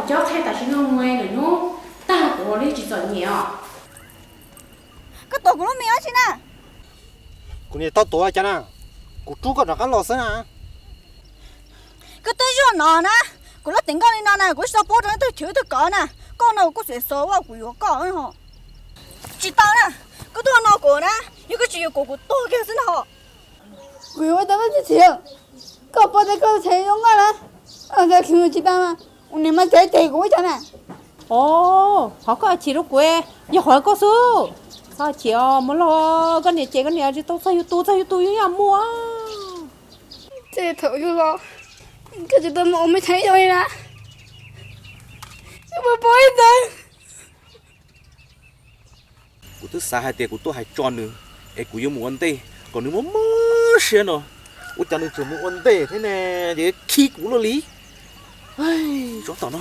Cob qhia tam sim no mus, lwm hnub tag kuv ua li tsis txom nyem os. Koj tuav kuv lub mis ua tsi na? Kuv niam tau tuav cas na, kuv rub koj rov qab los xwb na. Koj twb zuaj no na, kuv lub teem nkauj li no na kuv tsis tau pub rau leej twg chwv twg kov na. Koj no kuj xiam xov ua kuv yuav koj. Tsis tau na, koj tuaj no kuv na, yog koj tsis yuav kuv kuv tuag kiag xwb no. Kuv yuav ua tau koj txiv txiv, koj paub tias koj txhais yuav nkauj na, txhais khwv tsis tau mas ua niam mas txhais ces kuv ua cas na. Os, qhov koj chim rau kuv, yog qhov koj xwb. Txhob chim os, muab log koj niam ces koj niam tsis tau txog yus tus, txog yus tus yus yeej muaj. Tej thaum yus los, koj tsis tau muaj ua me thaij yog li na, koj puas paub li ntawd? Kuv twb xav hais tias kuv tuaj hais tso nws, es kuv yuav mus ua ntej kom nws mob mob siab no. Ua cas nws tseem mus ua ntej thiab ne, ces khi kuv luaj li. Tsov tom no,